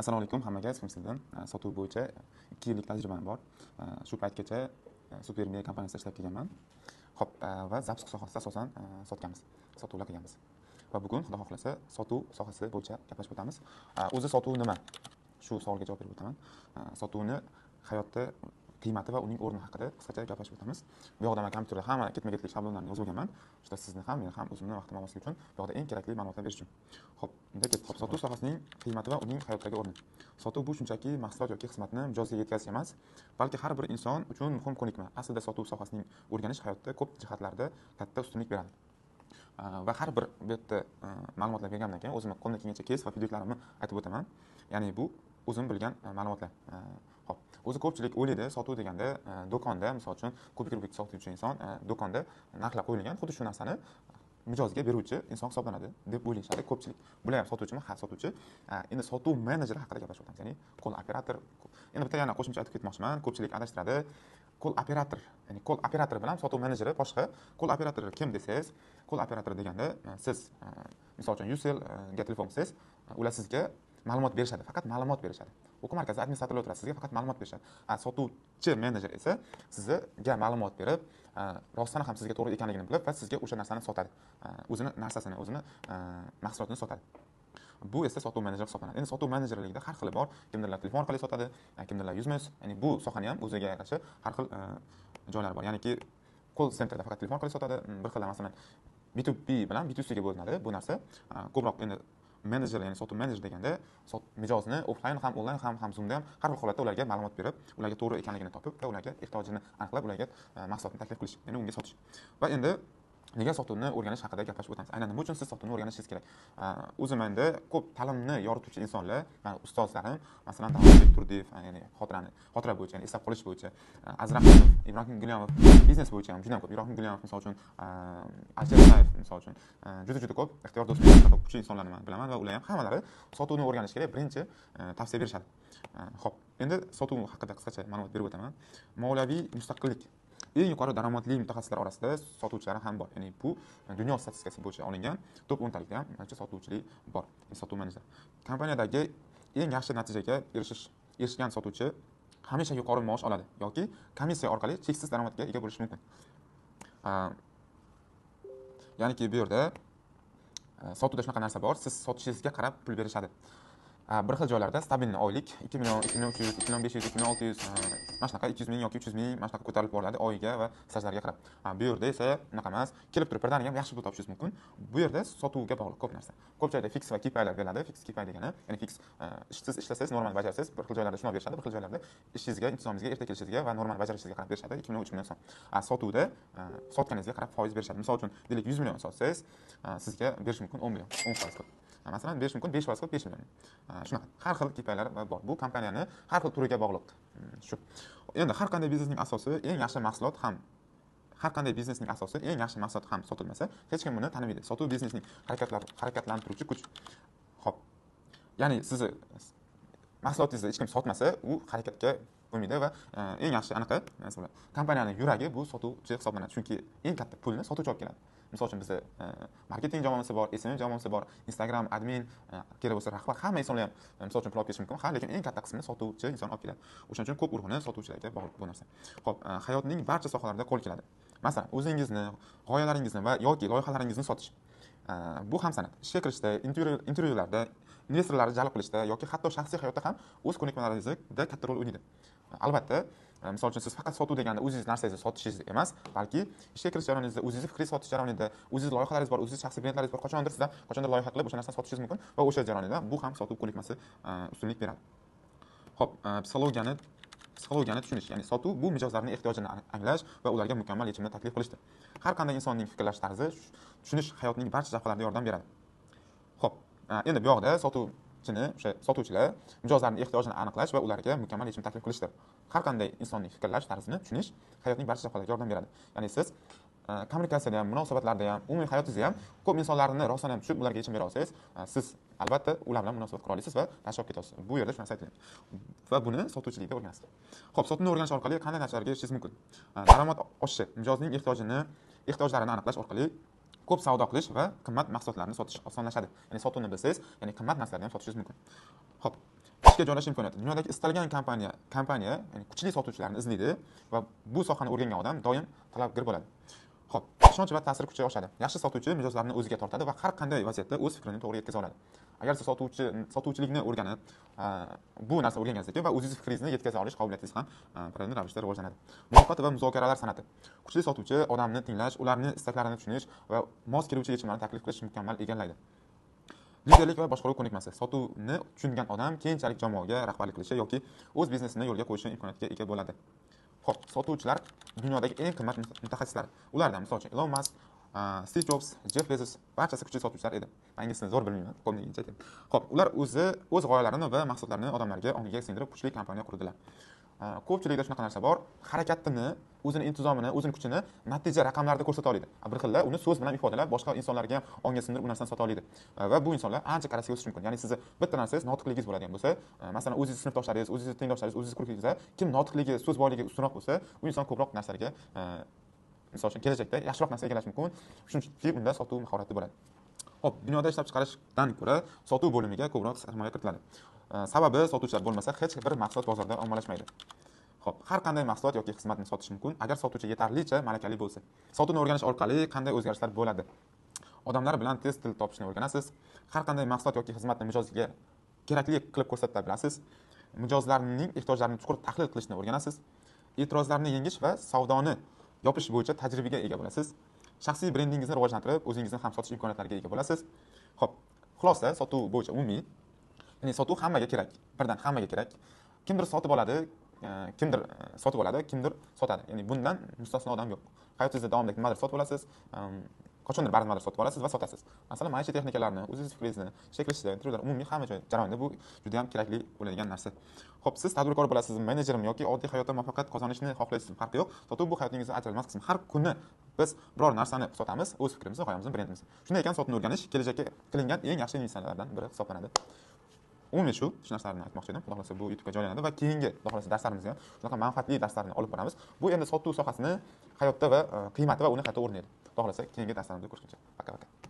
Assalomu alaykum hammaga, ismim Sildan. Sotuv bo'yicha 2 yillik tajribam bor. Shu paytgacha Super Media kompaniyasida ishlab kelganman. Xo'p, va запуск sohasida asosan sotganmiz, sotuvlar qilganmiz. Va bugun Xudo xohlasa sotuv sohasi bo'yicha gaplashib o'tamiz. O'zi sotuv nima? Shu savolga javob berib o'taman. Sotuvni hayotda qiymati va uning o'rni haqida qisqacha gaplashib o'tamiz. Bu yoqda men kompyuterda hamma ketma-ketlik shablonlarni yozib olganman. Juda sizni ham, meni ham o'zimni vaqtim olmaslik uchun bu yoqda eng kerakli ma'lumotlar berish uchun. Xo'p, unda ketdik. Xo'p, sotuv sohasining qiymati va uning hayotdagi o'rni. Sotuv bu shunchaki mahsulot yoki xizmatni mijozga yetkazish emas, balki har bir inson uchun muhim ko'nikma. Aslida sotuv sohasining o'rganish hayotda ko'p jihatlarda katta ustunlik beradi. Va har bir bu yerda ma'lumotlar bergandan keyin o'zimni qo'limdan kelgancha kes va feedbacklarimni aytib o'taman. Ya'ni bu o'zim bilgan ma'lumotlar. Xo'p, o'zi ko'pchilik o'ylaydi, sotuv deganda do'konda, misol uchun, kubik rubik sotuvchi inson do'konda narxlar qo'yilgan, xuddi shu narsani mijozga beruvchi inson hisoblanadi deb o'ylashadi ko'pchilik. Bular ham sotuvchimi? Ha, sotuvchi. Endi sotuv menejeri haqida gaplashib o'tamiz, ya'ni call operator. Endi bitta yana qo'shimcha aytib ketmoqchiman, ko'pchilik adashtiradi. Call operator, ya'ni call operator bilan sotuv menejeri boshqa. Call operator kim desangiz, call operator deganda siz misol uchun Ucellga telefon qilsangiz, ular sizga ma'lumot berishadi, faqat ma'lumot berishadi. O'quv markazi administratorlar o'tiradi, sizga faqat ma'lumot berishadi. Sotuvchi menejer esa sizga ma'lumot berib, rostdan ham sizga to'g'ri ekanligini bilib va sizga o'sha narsani sotadi. O'zini narsasini, o'zini mahsulotini sotadi. Bu esa sotuv menejeri hisoblanadi. Endi sotuv menejerligida har xili bor. Kimdirlar telefon orqali sotadi, kimdirlar yuzma-yuz. Ya'ni bu sohani ham o'ziga yarasha har xil joylari bor. Ya'niki call centerda faqat telefon orqali sotadi. Bir xil masalan B2B bilan B2C ga bo'linadi bu narsa. Ko'proq endi menejer, ya'ni sotuv menejer deganda mijozni offline ham, onlayn ham, ham Zoomda ham har bir holatda ularga ma'lumot berib, ularga to'g'ri ekanligini topib va ularga ehtiyojini aniqlab, ularga mahsulotni taklif qilish, ya'ni unga sotish. Va endi nega sotuvni o'rganish haqida gaplashib o'tamiz. Aynan nima uchun siz sotuvni o'rganishingiz kerak? O'zim endi ko'p ta'limni yorituvchi insonlar, mani ustozlarim, masalan, Davlatbek Turdiyev, ya'ni xotira bo'yicha, ya'ni eslab qolish bo'yicha, Azrahimov, Ibrohim Gulyamov, biznes bo'yicha ham juda ham ko'p. Ibrohim Gulyamov misol uchun, Alisher Isayev misol uchun, juda-juda ko'p Ixtiyor Do'stbek kabi kuchli insonlarni men bilaman va ular ham hammalari sotuvni o'rganish kerak, birinchi tavsiya berishadi. Xo'p, endi sotuv haqida qisqacha ma'lumot berib o'taman. Moliyaviy mustaqillik. Eng yuqori daromadli mutaxassislar orasida sotuvchilar ham bor. Ya'ni bu dunyo statistikasi bo'yicha olingan top 10talikda ham ancha sotuvchilik bor. Ya'ni sotuv menejer. Kompaniyadagi eng yaxshi natijaga erishgan sotuvchi hamisha yuqori maosh oladi yoki komissiya orqali cheksiz daromadga ega bo'lishi mumkin. Ya'niki bu yerda sotuvda shunaqa narsa bor, siz sotishingizga qarab pul berishadi. Bir xil joylarda stabilni oylik 2 million, 2 million 300, 2 million 500, 2 million 600, mana shunaqa 200 ming yoki 300 ming mana shunaqa ko'tarilib boriladi oyiga va stajlarga qarab. Bu yerda esa unaqa emas, kelib turib birdaniga ham yaxshi pul topishingiz mumkin. Bu yerda sotuvga bog'liq ko'p narsa. Ko'p joyda fix va KPIlar beriladi. Fix KPI degani, ya'ni fix, ishsiz ishlasangiz normal bajarsangiz, bir xil joylarda shuni berishadi, bir xil joylarda ishingizga, intizomingizga, erta kelishingizga va normal bajarishingizga qarab berishadi, 2 million, 3 million so'm. Sotuvda sotganingizga qarab foiz berishadi. Misol uchun, deylik 100 million sotsangiz, sizga berish mumkin 10 million, 10% qilib. Masalan, berish mumkin 5% qilib 5 million. Shunaqa har xil KPIlar bor. Bu kompaniyani har xil turiga bog'liq. Shu. Endi har qanday biznesning asosi eng yaxshi mahsulot ham, har qanday biznesning asosi eng yaxshi mahsulot ham sotilmasa, hech kim buni tanimaydi. Sotuv biznesning harakatlantiruvchi kuch. Xo'p. Ya'ni sizni mahsulotingizni hech kim sotmasa, u harakatga bo'lmaydi va eng yaxshi anaqa masalan, kompaniyaning yuragi bu sotuvchi hisoblanadi. Chunki eng katta pulni sotuvchi olib keladi. Misol uchun bizda marketing jamoasi bor, SMM jamoasi bor, Instagram admin, kerak bo'lsa rahbar, hamma insonlar ham, misol uchun pul olib kelishi mumkin, ha, lekin eng katta qismini sotuvchi inson olib keladi. O'shaning uchun ko'p urg'uni sotuvchilarga bog'liq bu narsa. Xo'p, hayotning barcha sohalarida qo'l keladi. Masalan, o'zingizni, g'oyalaringizni va yoki loyihalaringizni sotish. Bu ham san'at. Ishga kirishda, intervyularda, investorlarni jalb qilishda yoki hatto shaxsiy hayotda ham o'z ko'nikmalaringizda katta rol o'ynaydi. Albatta, misol uchun siz faqat sotuv deganda o'zingiz narsangizni sotishingiz emas, balki ishga kirish jarayoningizda, o'zingizni fikringizni sotish jarayonida, o'zingiz loyihalaringiz bor, o'zingiz shaxsiy brendlaringiz bor, qachondir sizdan qachondir loyiha qilib o'sha narsani sotishingiz mumkin va o'sha jarayonida bu ham sotuv ko'nikmasi ustunlik beradi. Xo'p, psixologiyani tushunish, ya'ni sotuv bu mijozlarning ehtiyojini anglash va ularga mukammal yechimni taklif qilishdir. Har qanday insonning fikrlash tarzi tushunish hayotning barcha jabhalarida yordam beradi. Xo'p, endi bu yoqda sotuvchini, o'sha sotuvchilar mijozlarning ehtiyojini aniqlash va ularga mukammal yechim taklif qilishdir. Har qanday insonning fikrlash tarzini tushunish hayotning barcha jabhalariga yordam beradi. Ya'ni siz kommunikatsiyada ham, munosabatlarda ham, umumiy hayotingizda ham ko'p insonlarni rostdan ham tushib ularga yechim bera olsangiz, siz albatta ular bilan munosabat qura olasiz va tashlab ketasiz. Bu yerda shu narsa aytilyapti. Va buni sotuvchilikda o'rganasiz. Xo'p, sotuvni o'rganish orqali qanday natijalarga erishishingiz mumkin? Daromad oshishi, mijozning ehtiyojlarini aniqlash orqali ko'p savdo qilish va qimmat mahsulotlarni sotish osonlashadi. Ya'ni sotuvni bilsangiz, ya'ni qimmat narsalarni ham sotishingiz mumkin. Xo'p, Ishga joylashish imkoniyati. Dunyodagi istalgan kompaniya ya'ni kuchli sotuvchilarni izlaydi va bu sohani o'rgangan odam doim talabgir bo'ladi. Xo'p, ishonch va ta'sir kuchi oshadi. Yaxshi sotuvchi mijozlarni o'ziga tortadi va har qanday vaziyatda o'z fikrini to'g'ri yetkaza oladi. Agar siz sotuvchilikni o'rganib, bu narsa o'rgangansiz va o'zingiz fikringizni yetkaza olish qobiliyatingiz ham parallel ravishda rivojlanadi. Muloqot va muzokaralar san'ati. Kuchli sotuvchi odamni tinglash, ularning istaklarini tushunish va mos keluvchi yechimlarni taklif qilish mukammal egallaydi. Liderlik va boshqaruv ko'nikmasi. Sotuvni tushungan odam keyinchalik jamoaga rahbarlik qilishi yoki o'z biznesini yo'lga qo'yishi imkoniyatiga ega bo'ladi. Xo'p, sotuvchilar dunyodagi eng qimmat mutaxassislar. Ulardan misol uchun Elon Musk, Steve Jobs, Jeff Bezos barchasi kuchli sotuvchilar edi. Men ingliz zo'r bilmayman, qo'limdan aytaman. Xo'p, ular o'z g'oyalarini va maqsadlarini odamlarga ongiga singdirib kuchli kompaniya qurdilar. Ko'pchilikda shunaqa narsa bor, harakatini, o'zini intizomini, o'zini kuchini natija raqamlarda ko'rsata oladi. Bir xilda uni so'z bilan ifodalab, boshqa insonlarga ham onga sindirib u narsani sota oladi. Va bu insonlar ancha qarasiga o'sishi mumkin. Ya'ni sizni bitta narsangiz notiqligingiz bo'ladigan bo'lsa, masalan, o'zingiz sinfdoshlaringiz, o'zingiz tengdoshlaringiz, o'zingiz guruhingizda kim notiqligi, so'z boyligi ustunroq bo'lsa, u inson ko'proq narsalarga, misol uchun kelajakda yaxshiroq narsa egallashi mumkin. Chunki unda sotuv mahorati bo'ladi. Xo'p, dunyoda ishlab chiqarishdan ko'ra sotuv bo'limiga ko'proq sarmoya kiritiladi. Sababi sotuvchilar bo'lmasa hech bir mahsulot bozorda ommalashmaydi. Xo'p, har qanday mahsulot yoki xizmatni sotish mumkin, agar sotuvchi yetarlicha malakali bo'lsa. Sotuvni o'rganish orqali qanday o'zgarishlar bo'ladi? Odamlar bilan tez til topishni o'rganasiz. Har qanday mahsulot yoki xizmatni mijozga kerakli qilib ko'rsata bilasiz. Mijozlarning ehtiyojlarini chuqur tahlil qilishni o'rganasiz. E'tirozlarni yengish va savdoni yopish bo'yicha tajribaga ega bo'lasiz. Shaxsiy brendingizni rivojlantirib, o'zingizni ham sotish imkoniyatlariga ega bo'lasiz. Xo'p, xulosa sotuv bo'yicha umumiy, ya'ni sotuv hammaga kerak, birdan hammaga kerak. Kimdir sotib oladi, kimdir sotib oladi, kimdir sotadi. Ya'ni bundan mustasno odam yo'q. Hayotingizda davomida nimadir sotib olasiz, qachondir baribir nimadir sotib olasiz va sotasiz. Masalan, maishiy texnikalarni, o'zingiz fikringizni shakllashtirishda, intervyular, umumiy hamma joy jarayonida bu juda ham kerakli bo'ladigan narsa. Xo'p, siz tadbirkor bo'lasizmi, menejermi yoki oddiy hayotda muvaffaqiyat qozonishni xohlaysizmi, farqi yo'q. Sotuv bu hayotingizning ajralmas qismi. Har kuni biz biror narsani sotamiz, o'z fikrimizni, g'oyamizni, brendimizni. Shunday ekan, sotuvni o'rganish kelajakka qilingan eng yaxshi investitsiyalardan biri hisoblanadi. Umumiy shu narsalarni aytmoqchi edim. Xudo xohlasa bu YouTube'ga joylanadi va keyingi xudo xohlasa darslarimizga ham shunaqa manfaatli darslarni olib boramiz. Bu endi sotuv sohasini hayotda va qiymati va uni hayotda o'rni edi. Xudo xohlasa keyingi darslarimizda ko'rishguncha. Пока-пока.